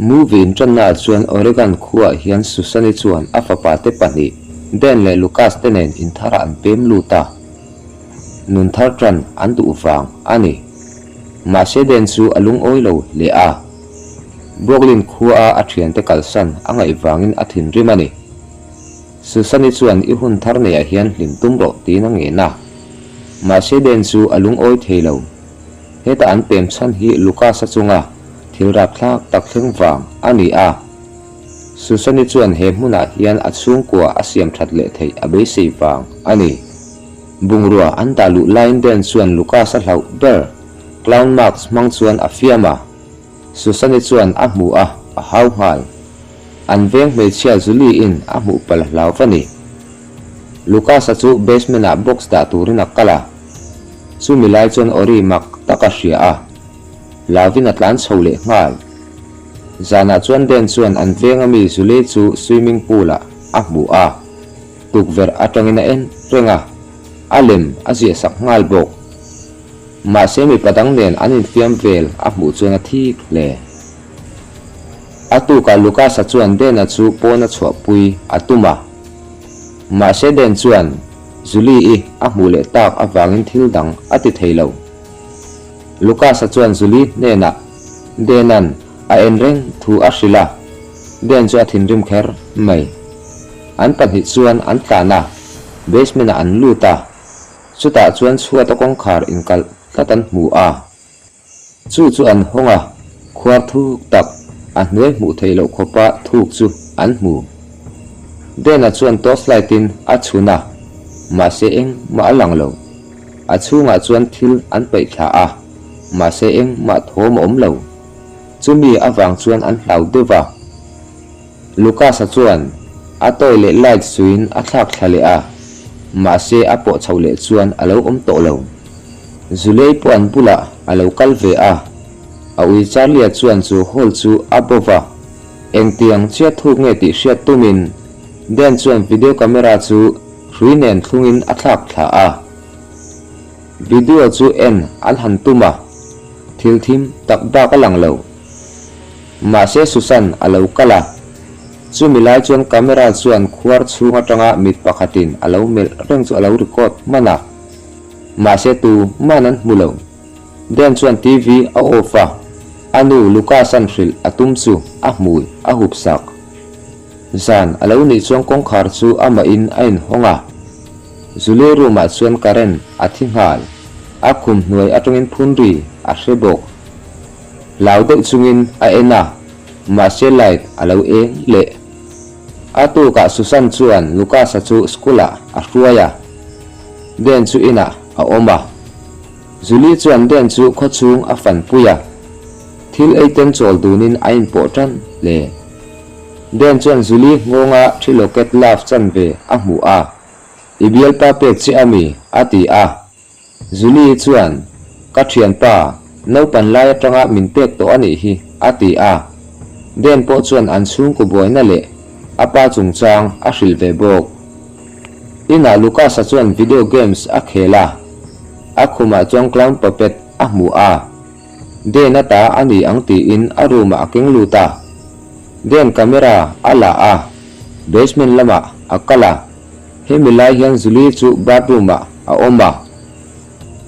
Movie inṭannaah chuan Oregon khuaah hian Susan-i chuan a fapate pahnih, Dan leh Lucas te nen intharah an pem lut a. Nun thar ṭan an duh vang a ni. Mahse Dan chu a lungawi lo hle a. Brooklyn khuaa a ṭhiante kalsan a ngaih vangin a thinrim a ni. Susan-i chuan i hun thar neiah hian hlim tum rawh tiin a ngen a. Mahse Dan chu a lungawi thei lo. Heta an pem chhan hi Lucas-a chunga thil rapthlak tak thleng vang a ni a. Susan-i chuan he hmunah hian a chhungkua a siam that leh theih a beisei vang a ni. Bungrua an dah luh laiin Dan chuan Lucas-a hlauh ber clown mask hmang chuan a fiam a. Susan-i chuan a hmu a, a hau nghal. An veng hmeichhia Julie-in a hmuh pal hlau va ni. Lucas-a chu basement-ah box dah turin a kal a. Chumi lai chuan Ori mak tak a hria a, hlauvin a tlan chho leh nghal. Zanah chuan Dan chuan an venga mi Julie chu swimming pool-ah a hmu a, tukverh atangin a en reng a, a lem a ziah sak nghal bawk. Mahse mipa dang nen an infiam vel a hmuh chuan a thik hle. A tukah Lucas-a chuan Dan-a chu pawn a chhuahpui a tum a. Mahse Dan chuan Julie-i a hmuh leh tak avangin thil dang a ti thei lo. Lucas-a chuan Julie hnenah Dan-a'n a en reng thu a hrilh a, Dan chu a thinrim kher mai. An pahnih chuan an tlan a, basement-ah an lut a, chutah chuan chhuata kawngkhar inkalh tlat an hmu a. Chu chu an hawng a, khuar thuk tak, a hnuai hmuh theih loh khawpa thuk chu an hmu. Dan-a chuan torchlight-in a chhun a, mahse engmah a lang lo. A chhungah chuan thil an paih thla a, mahse engmah thawm a awm lo. Chumi avang chuan an hlau deuh va. Lucas-a chuan a toy leh light suiin a thlak thla leh a, mahse a pawh chhoh leh chuan a lo awm tawh lo. Zulei pawh an bulah a lo kal ve a, a ui Charlie-a chuan chu hall chu a bo va, engtiang chiah thuk nge tih hriat tumin Dan chuan video camera chu hrui nen thlungin a thlak thla a. Video chu en an han tum a, thil thim tak bak a lang lo. Mahse Susan a lo kal a, chumi lai chuan camera chuan khuar chhung atanga mit pakhatin a lo melh reng chu a lo record hman a, mahse tu man an hmu lo. Dan chuan TV a off a, a nu Lucas-a'n hrilh a tum chu a hmui a hup sak. Zan a lo nih chuan kawngkhar chu amahin a inhawng a, Julie room-ah chuan current a thi nghal, a khum hnuai atangin phun ri a hre bawk. Hlau deuh chungin a en a, mahse light a lo eng leh. A tukah Susan chuan Lucas-a chu school-ah a hruai a, Dan chu inah a awm a. Julie chuan Dan chu khawchhung a fanpui a, thil ei ten chawl dunin a inpawh tan hle. Dan chuan Julie nghawnga thi locket love chanve a hmuh a, I bialpa pek che a mi? a ti a. Julie chuan, Ka thianpa, naupan lai atanga min pek tawh a nih hi, a ti a. Dan pawh chuan an chhungkaw buaina leh a pa chungchang a hrilh ve bawk. Inah Lucas-a chuan video games a khel a, a khumah chuan clown puppet a hmu a. Dan-a ta a ni ang tiin a room-ah a keng lut a. Dan camera a la a, basement lamah a kal a. Hemi lai hian Julie chu bathroom-ah a awm a,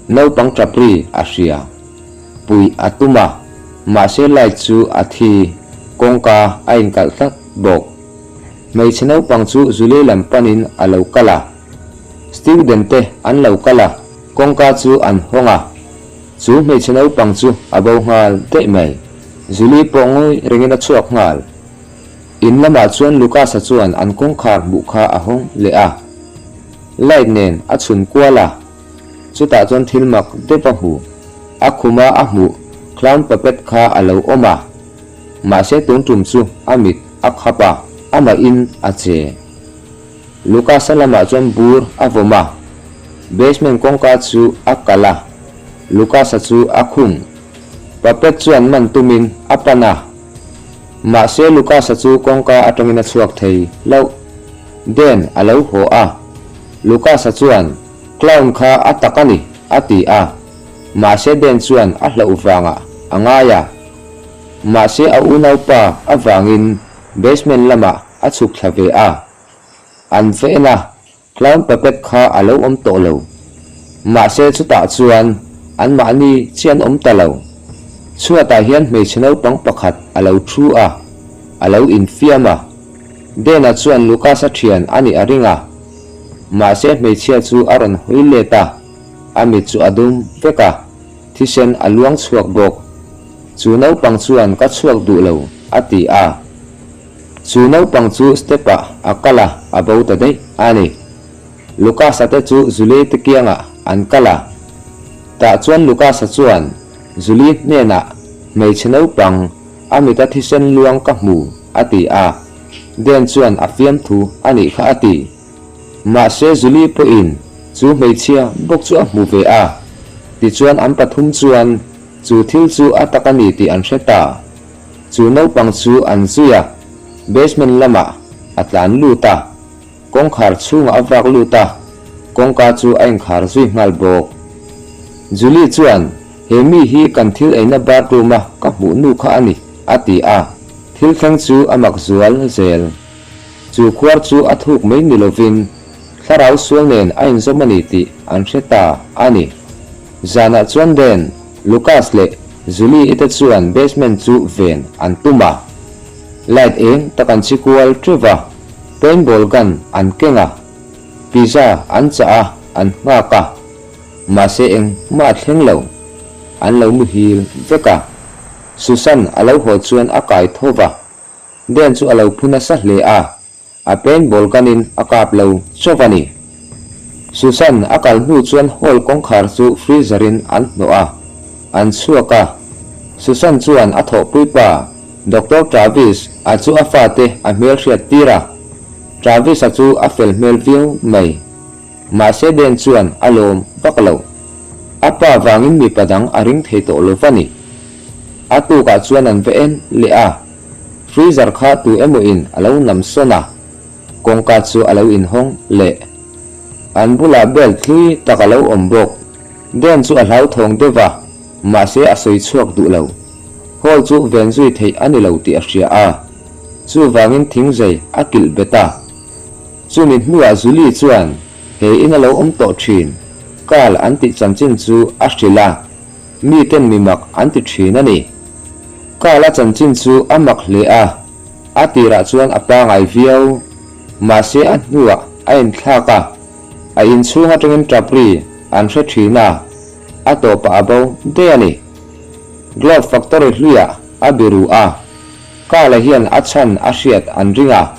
naupang tap ri a hria. Puih a tum a, mahse light chu a thi, kawngka a inkalh tlat bawk. Hmeichhe naupang chu Julie lam panin a lo kal a, student te an lo kal a, kawngka chu an hawng a, chu hmeichhe naupang chu a bo nghal daih mai. Julie pawh ngawi rengin a chhuak nghal. In lamah chuan Lucas-a chuan an kawngkhar hmuh kha a hawng leh a, light nen a chhun kual a, chutah chuan thil mak deuh a hmu. A khuma a hmuh clown puppet kha a lo awm a, mahse tun tum chu a mit a khap a, amahin a che. Lucas-a lamah chuan bur a vawm a, basement kawngka chu a kalh a, Lucas-a chu a khung. Puppet chuan man tumin a pan a. Mahse Lucas-a chu kawngka atangin a chhuak thei hlauh. Dan a lo haw a, Lucas-a chuan, Clown kha a tak a ni, a ti a. Mahse Dan chuan a hlauh vangah a ngai a. Mahse a unaupa avangin basement lamah a chhuk thla ve a. An va en a, clown puppet kha a lo awm tawh lo. Mahse chutah chuan anmahni chi an awm ta lo. Chhuatah hian hmeichhe naupang pakhat a lo thu a, a lo infiam a. Dena chuan Lucas-a thian a nih a ring a. Mahse hmeichhia chu a rawn hawi let a, a mit chu a dum vek a, thisen a luang chhuak bawk. Chu naupang chuan ka chhuak duh lo, a ti a. Chu naupang chu step-ah a kal a, a bo ta daih a ni. Lucas-a te chu Julie te kiangah an kal a. Tah chuan Lucas-a chuan Julie hnenah hmeichhe naupang a mita thisen luang ka hmu, a ti a. Dan chuan a fiamthu a nih kha a ti. Mahse Julie pawhin chu hmeichhia bawk chu a hmu ve a. Tichuan an pathum chuan chu thil chu a tak a ni tih an hre ta. Chu naupang chu an zui a, basement lamah a tlan lut a, kawngkhar chhungah a vak lut a, kawngka chu a inkhar zui nghal bawk. Julie chuan, He mi hi kan thil eina bathroom a ka hmuh nu kha a ni, a ti a. Thil thleng chu a mak zual zel. Chu khuar chu a thuk mai ni lovin thlarau sual nen a inzawm a ni tih an hre ta a ni. Zanah chuan Dan, Lucas leh Julie i te chuan basement chu ven an tum a. Light eng tak an chi kual teuh va, paintball gun an keng a, pizza an chah a, an nghak a. Mahse engmah a thleng lo, an lo muhil vek a. Susan a lo haw chuan a kai tho va, Dan chu a lo phu nasa hle a, a paintball gun-in a kap lo chauh a ni. Susan a kal hnu chuan hall kawngkhar chu freezer-in an hnawh a, an chhuak a. Susan chuan a thawhpui pa Doctor Travis a chu a fate a hmelhriat tir a, Travis-a chu a fel hmel viau mai. Mahse Dan chuan a lawm vak lo. A pa vangin mipa dang a ring thei tawh lo va ni. A tukah chuan an va en leh a, freezer kha tu emaw in a lo nam sawn a, kawngka chu a lo inhawng leh. An bulah belt hlui tak a lo awm bawk. Dan chu a hlauthawng deuh va, mahse a sawi chhuak duh lo. Hall chu ven zui theih a ni lo tih a hria a, chuvangin thingzei a kilh bet a. Chumi hnuah Julie chuan he in a lo awm tawh thin, Carl an tih chanchin chu a hrilh a, miten mi mak an ti thin a ni. Carl a chanchin chu a mak hle a, a tirah chuan a pangai viau, mahse a hnuah a inthlak a, a inchhung atangin tap ri an hre thin a, a tawpah a bo daih a ni. Glove factory hluiah a biru a, Carl-a hian a chhan a hriat an ring a.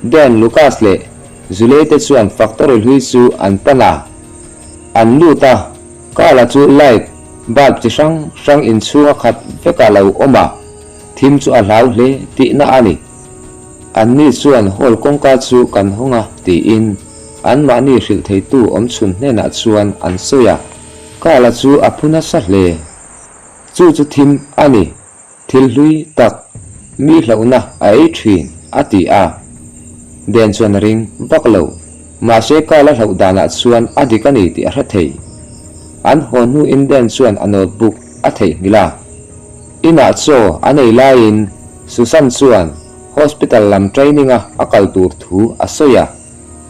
Dan, Lucas leh Zulei te chuan factory hlui chu an pan a. An lut a, Carla chu light bulb chi hrang hrang inchhung a khat vek a lo awm a, thim chu a hlau hle tihna a ni. Anni chuan hall kawngka chu kan hawng a tiin anmahni hrilh theitu awmchhun hnenah chuan an sawi a, Carla chu a phu nasa hle. Chu chu thim a ni. Thil hlui tak, mi hlauhna a ei thin, a ti a. Dan chuan a ring vak lo. Mahse Carl a hlauh danah chuan a dik a ni tih a hre thei. An haw hnuin Dan chuan a notebook a theihnghilh a. Inah chaw a nei laiin Susan chuan hospital lam training a a kal tur thu a sawi a.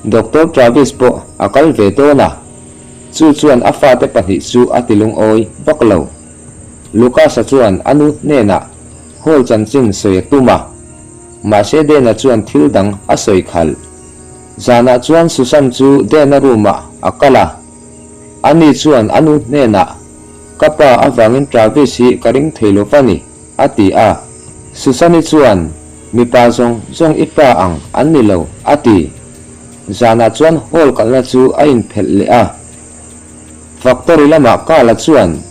Doctor Travis pawh a kal ve dawn a. Chu chuan a fate pahnih chu a ti lungawi vak lo. Lucas-a chuan a nu hnenah hall chanchin sawi a tum a, mahse Dana chuan thil dang a sawi khalh. Zanah chuan Susan chu Dana room-ah a kal a, ani chuan a nu hnenah, Ka pa avangin Travis hi ka ring thei lo va ni, a ti a. Susan-i chuan, Mipa zawng zawng i pa ang an ni lo, a ti. Zanah chuan hall kalna chu a inphelh leh a. Factory lamah Carl-a chuan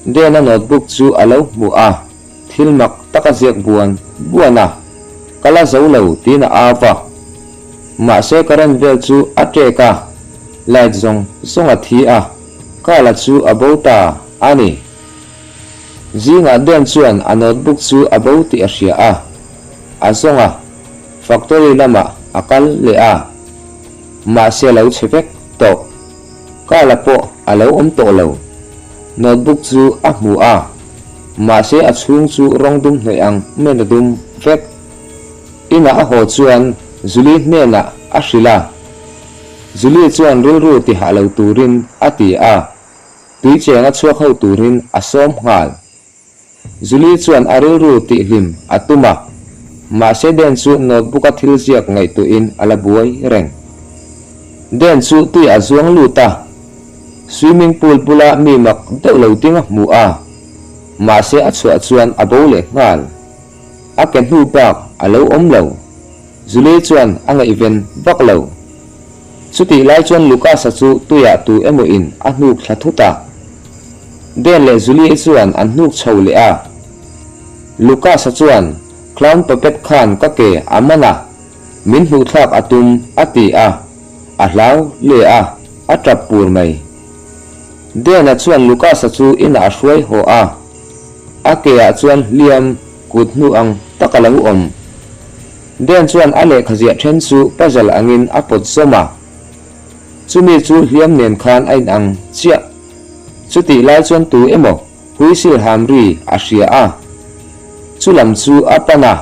Dan-a notebook chu a lo hmu a, thil mak tak a ziak buan buan a, Ka la zo lo tiin a au a. Mahse current vel chu a ṭek a, light zawng zawng a thi a, Carl-a chu a bo ta a ni. Zingah Dan chuan a notebook chu a bo tih a hria a, a zawng a, factory lamah a kal leh a, mahse a lo chhe vek tawh. Carl-a pawh a lo awm tawh lo. Notebook chu a hmu a. Mahse a chhung chu rawng dum hnawih ang maiin a dum vek. Inah a haw chuan Julie hnenah a hrilh a. Julie chuan rilru ti hah lo turin a ti a, tui cheng a chhuak ho turin a sawm nghal. Julie chuan a rilru tihhlim a tum a, mahse Dan chu notebook-a thil ziak ngaihtuahin a la buai reng. Dan chu tui a zuang lut a, swimming pool bula mi mak deuh lo ding a hmu a, mahse a chhuah chuan a bo leh nghal. A ke hnu bak a lo awm lo. Julie chuan a ngaihven vak lo. Chutih lai chuan Lucas-a chu tuiah tu emaw in a hnuk thla thut a. Dan leh Julie chuan an hnuk chho leh a. Lucas-a chuan, Clown puppet khan ka ke a man a, min hnuhthlak a tum a ti a, a hlau le a, a tap pur mai. Dan-a chuan Lucas-a chu inah a hruai haw a. A ke ah chuan hliam kut hnu ang tak a lo awm. Dan chuan a lehkha ziah then chu puzzle angin a pawt zawm a. Chumi chu hliam nen khan a inang chiah. Chutih lai chuan tu emaw whistle ham ri a hria a. Chu lam chu a pan a,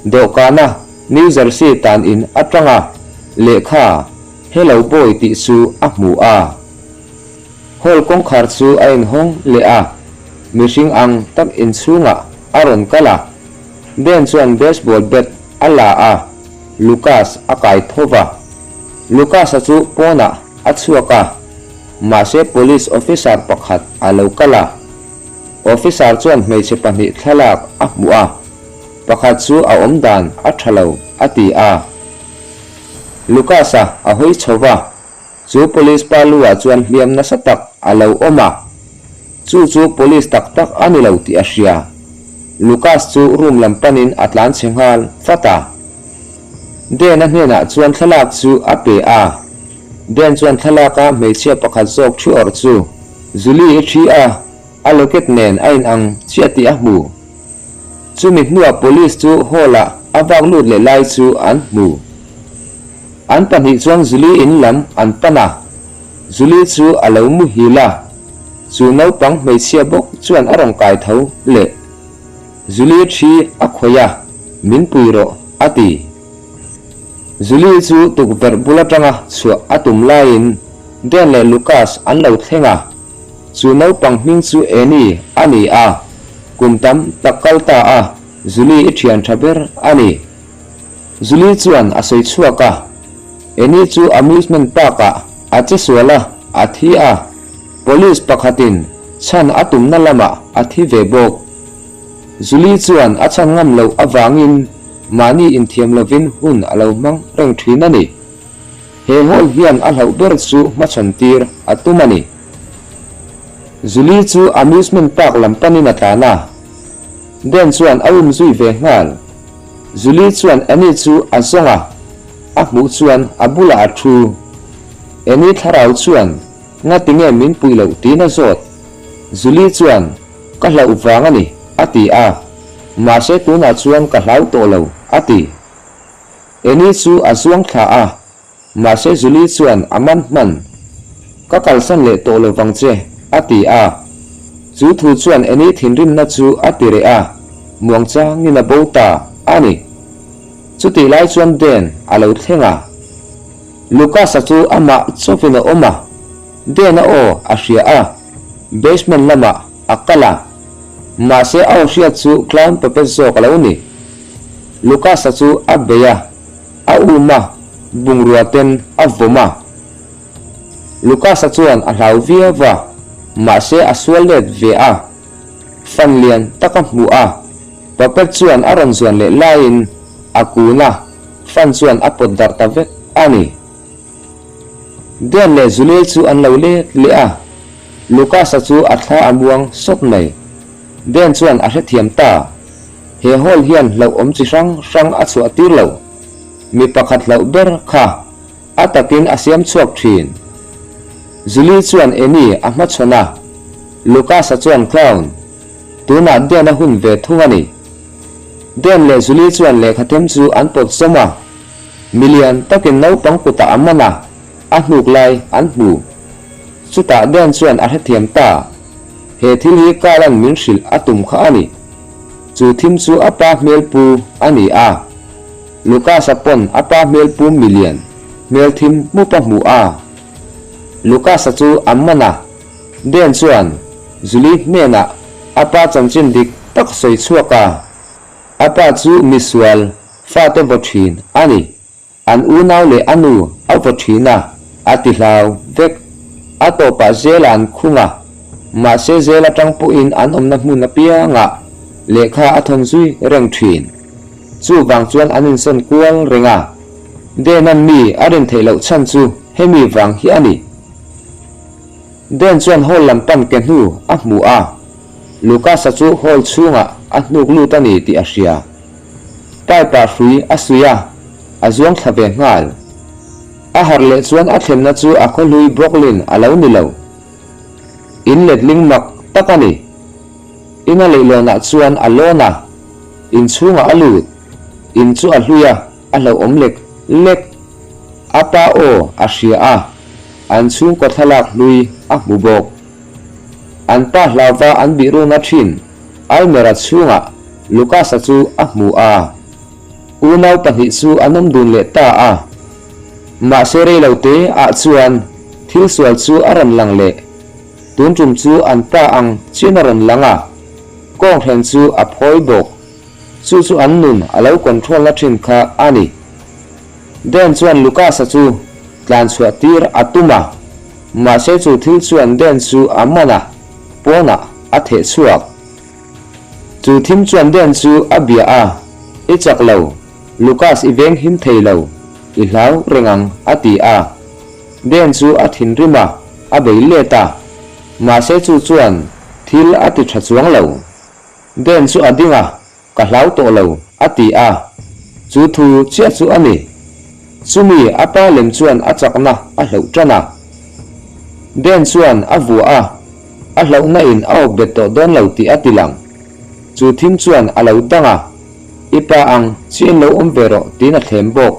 dawhkana New Jersey tan in atanga lehkha Hello Boy tih chu a hmu a. Hall kawngkhar chu a inhawng leh a, mihring ang tak inchhungah a rawn kal a. Dan chuan baseball bat a la a, Lucas a kai tho va. Lucas-a chu pawnah a chhuak a, mahse police officer pakhat a lo kal a. Officer chuan hmeichhe pahnih thlalak a hmuh a, pakhat chu a awm dan a tha lo a ti a. Lucas-a a hawi chho va. Chu police pa lu ah chuan hliam nasa tak a lo awm a, chu chu police tak tak a ni lo tih a hria. Lucas chu room lam panin a tlan chhe nghal vat a. Dan-a hnenah chuan thlalak chu a pe a. Dan chuan thlalaka hmeichhia pakhat zawk thi awrh chu Julie i thi a, a locket nen a inang chiah tih a hmu. Chumi hnuah police chu hall-ah a vak lut leh lai chu an hmu. An pahnih chuan Julie in lam an pan a, Julie chu a lo muhil a, chu naupang hmeichhia bawk chuan a rawn kai tho leh. Julie thi a khawih a, Min pui rawh, a ti. Julie chu tukverh bul atanga chhuah a tum laiin Dan leh Lucas an lo thleng a. Chu naupang hming chu Annie a ni a, kum tam tak kal ta a, Julie i thian tha ber a ni. Julie chuan a sawi chhuak a, Annie chu amusement park ah a che sual a, a thi a, police pakhatin chhan a tumna lamah a thi ve bawk. Julie chuan a chhan ngam loh avangin mahni inthiam lovin hun a lo hmang reng thin a ni. He hall hian a hlauh ber chu hmachhawn tir a tum a ni. Julie chu amusement park lam panin a tlan a, Dan chuan a um zui ve nghal. Julie chuan Annie chu a zawng a, a hmuh chuan a bulah a thu. Annie thlarau chuan Ngati nge min puih loh tiin a zawt. Julie chuan Ka hlauh vang a ni a ti a, mahse tunah chuan ka hlau tawh lo a ti. Annie chu a zuang thla a, mahse Julie chuan a man hman. Ka kalsan leh tawh lo vang che, a ti a. Chu thu chuan Annie thinrimna chu a ti reh a, muangchangin a bo ta a ni. Chutih lai chuan Dan a lo thleng a. Lucas-a chu amah chawpin a awm a, Dan-a aw a hria a, basement lamah a kal a. Mahse a aw hriat chu clown puppet zawk a lo ni. Lucas-a chu a bei a, a um a, bungrua ten a vawm a. Lucas-a chuan a hlau viau va, mahse a sual let ve a. Fan lian tak a hmu a, puppet chuan a rawn zuan leh laiin a kun a, fan chuan a pawt darh ta vek a ni. Dan leh Julie chu an lo let leh a, Lucas-a chu a thla a muang sawt mai. Dan chuan a hrethiam ta. He hall hian hlauh awm chi hrang hrang a chhuah tir lo. Mi pakhat hlauh ber kha a takin a siam chhuak thin. Julie chuan Annie a hmachhawn a, Lucas-a chuan Clown. Tunah Dan a hun ve thung a ni. Dan leh Julie chuan lehkha them chu an pawt zawm a. Milian takin naupang kutah a man a, a hnuk lai an hmu. Chutah Dan chuan a hrethiam ta. He thil hi Carl-a'n min hrilh a tum kha a ni. Chu thim chu a pa hmel pu a ni a. Lucas-a pawn a pa hmel pu milian hmel thim mup a hmu a. Lucas-a chu a man a. Dan chuan Julie hnenah a pa chanchin dik tak sawi chhuak a. A pa chu misual fate vaw thin a ni. An unau leh a nu a vaw thin a, a ti hlau vek. A tawpah zela an khung a, mahse zel atang pawhin an awmna hmun apiangah lehkha a thawn zui reng thin. Chuvang chuan an insawn kual reng a, Denan mi a rin theih loh chhan chu hemi vang hi a ni. Den chuan hall lam pan ke hnu a hmu a, Lucas-a chu hall chhungah a hnuk lut a ni tih a hria. Pipe-ah hrui a suih a, a zuang thla ve nghal. A harh leh chuan a thlenna chu a khawhlui Brooklyn a lo ni lo. In letling mak tak a ni. In a leihlawnah chuan a lawn a, in chhungah a lut. In chu a hlui a, a hlauhawm lek lek. A pa aw a hria a, an chhungkaw thlalak hlui a hmu bawk. An pa hlauva an bihruna thin Almera chhungah Lucas-a chu a hmu a. Unau pahnih chu an awm dun leh ta a. Mahse reilo te ah chuan thil sual chu a rawn lang leh. Tun tum chu an pa ang chian a rawn lang a, kawnghren chu a phawi bawk. Chu chu an nun a lo control na thin kha a ni. Dan chuan Lucas-a chu tlan chhuah tir a tum a, mahse chu thil chuan Dan chu a man a, pawnah a theh chhuak. Chu thim chuan Dan chu a bia a, I chak lo, Lucas i veng him thei lo, i hlau reng ang, a ti a. Dan chu a thinrim a, a bei let a, mahse chu chuan thil a ti tha chuang lo. Dan chu a ding a, Ka hlau tawh lo, a ti a. Chu thu chiah chu a ni. Chumi a pa lem chuan a chakna a hlauh tan a. Dan chuan a vuah a, a hlauhna in a awp bet tawh dawn lo tih a ti lang. Chu thim chuan a lo dang a, I pa ang chiin lo awm ve rawh tiin a thlem bawk.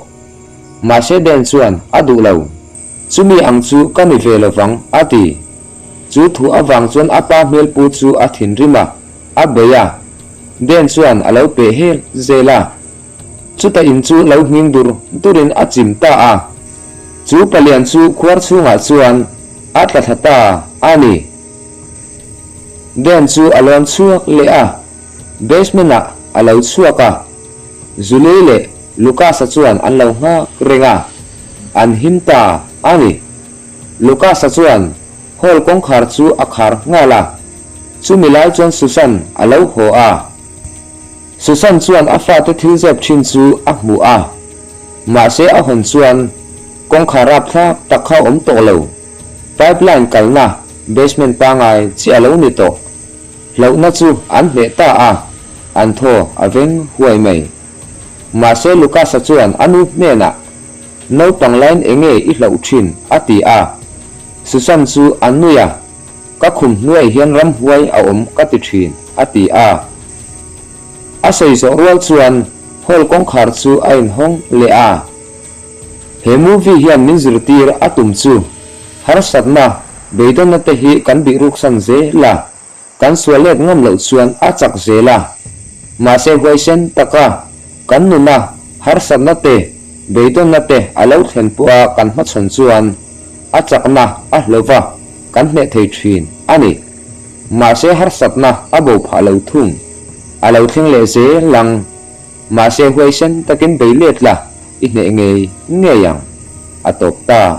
Mahse Dan chuan a duh lo. Chumi ang chu ka ni ve lovang, a ti. Chu thu avang chuan a pa hmelpu chu a thinrim a. A bei a, Dan chuan a lo peh hel zel a. Chuta in chu lo nghing dur durin a chim ta a. Chu palian chu khuar chhungah chuan a tla thla ta a ni. Dan chu a lawn chhuak leh a, basement ah a lo chhuak a. Julie leh Lucas-a chuan an lo nghak reng a, an him ta a ni. Lucas-a chuan hall kawngkhar chu a khar nghal a. Chumi lai chuan Susan a lo haw a. Susan chuan a fate thil zep thin chu a hmu a. Mahse a hawn chuan kawngkhar rapthlak tak kha awm tawh lo. Pipeline kalna basement pangai chiah a lo ni tawh. Hlauhna chu an hneh ta a, an thaw a veng huai mai. Mahse Lucas-a chuan a nu hnenah, Naupang laiin enge i hlauh thin? a ti a. Susan chu a nui a. Ka khum hnuai hian ramhuai a awm ka ti thin, a ti a. A sawi zawh rual chuan hall kawngkhar chu a inhawng leh a. He movie hian min zirtir a tum chu harsatna, beidawnna te hi kan bihruksan zel a, kan sual let ngam loh chuan a chak zel a. Mahse huaisen taka kan nuna harsatna te, beidawnna te a lo thlen pawha kan hmachhawn chuan a chakna a hlauva kan hneh thei thin a ni. Mahse harsatna a bo phah lo thung. A lo thleng leh zel ang. Mahse huaisen takin bei let la, i hneh ngei ngei ang. A tawp ta.